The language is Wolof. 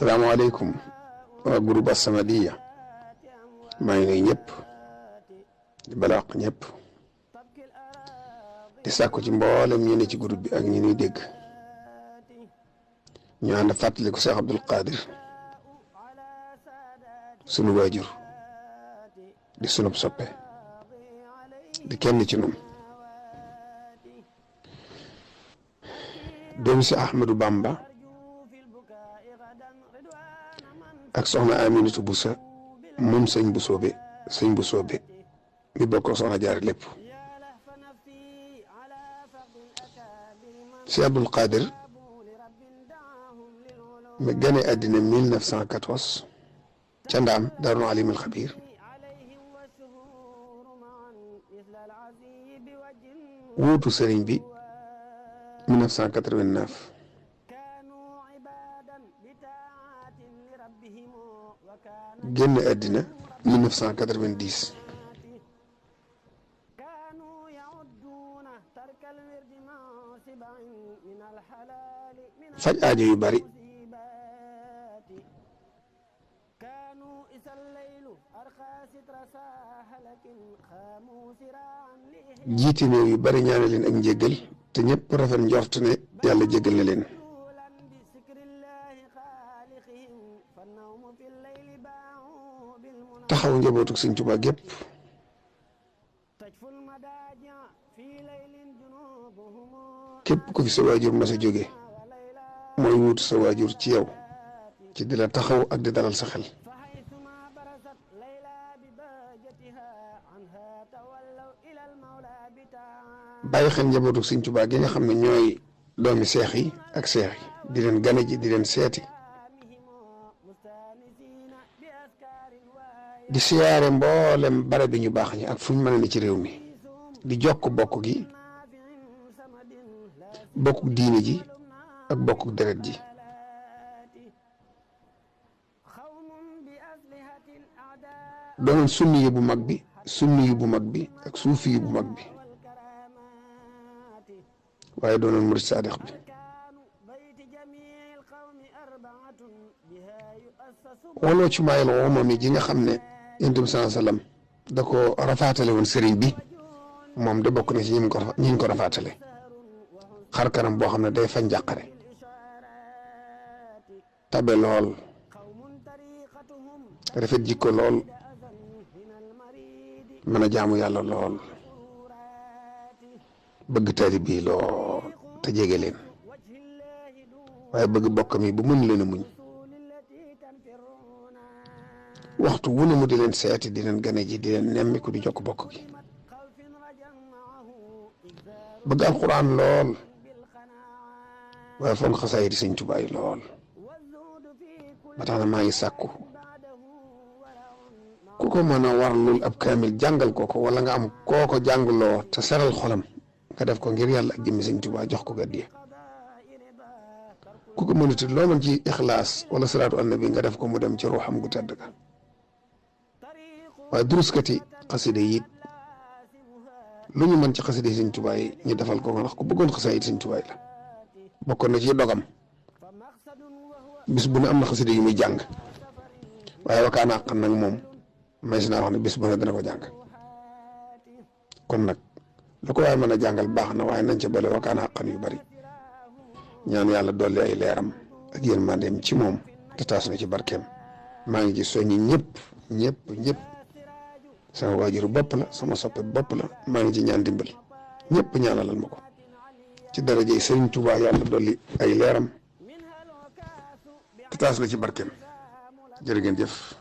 salaamaaleykum waa groupe As-Samadiyya maa ngi nuyu ñëpp di balaax ñëpp di sàkku ci mboolem ñu ne ci groupe bi ak ñi ñuy dégg ñu ànd fàttaliku Cheikh Abdoul Qadir sunu waajur di sunub soppe di kenn ci ñun doomu si Ahmadou Bamba ak soxna Aminatu Busa moom sëñ bu soobe mi bokk soxna Jaara lépp si Abdoul Qadir mi gane àddina 1914 ca Ndaam Daarul Alimul Xabiir wuutu sëriñ bi 1989 génn àddina 1990 faj aajo yu bari jiite néew yu bari ñaane leen ak njéggal te ñëpp rafet njort ne yàlla jéggal na leen taxaw njabootu Sëñ Tuubaa gépp képp ku fi sa waajur mas a jóge mooy wuutu sa waajur ci yow ci di la taxaw ak di dalal sa xel bàyyi xel njabootu Sëñ Tuubaa gi nga xam ne ñooy doomi seex yi ak seex yi di leen gane ji di leen seeti di siyaare mboolem bare bi ñu baax ñi ak fu ñu mën a ne ci réew mi di jokk bokk gi bokk diine ji ak bokk deret ji doonoon sunni yi bu mag bi ak suufi yi bu mag bi waaye doonoon murid saadix bi waloo ci maayal wooma mi ji nga xam ne Yonent bi sallallahu alayhi wa sallam da ko rafaatale woon sëriñ bi moom de bokk na ci ñi ko rafaatale xar kanam boo xam ne day fa njàqare tabe lool rafet jikko lool mën a jaamu yàlla lool bëgg taalibe bi lool te jege leen waaye bëgg bokkam yi bu mën leen a muñ waxtu wu ne mu di leen seeti di leen gane ji di leen nemmiku di jokk bokk gi bëgg alxuraan lool waaye fonk xasaay di Sëñ Tuubaa yi lool ba tax na maa ngi sàkku ku ko mën a warlul ab kaamil jàngal ko wala nga am koo ko jàngloo te seral xolam nga def ko ngir yàlla ak jëmmi Sëñ Tuubaa jox ko gàddiya ku ko mënut loo mën ci ixlaas wala salaatu annabi nga def ko mu dem ci ruuxam gu tedd ga waaye duruskati xasida yi lu ñu mën ci xasida yi Sëñ Tuubaa yi ñu defal ko ndax ku bëggoon xasida yi Sëñ Tuubaa yi la bokkoon na ci dogam bis bu ne am na xasida yu muy jàng waaye wakaana àqan nag moom may si naa wax ne bis bu ne dana ko jàng kon nag lu ko waaye mën a jàngal baax na waaye nañ ca boole wakaana àqan yu bari ñaan yàlla dolli ay leeram ak yërmandeem ci moom te taas na ci barkeem maa ngi ci soññi ñëpp sama waajuru bopp la sama soppe bopp la maa ngi ci ñaan dimbal ñëpp ñaanalal ma ko ci daraja yi Sëriñ Tuubaa yàlla dolli ay leeram te taas na ci barkeem jërë ngeen jëf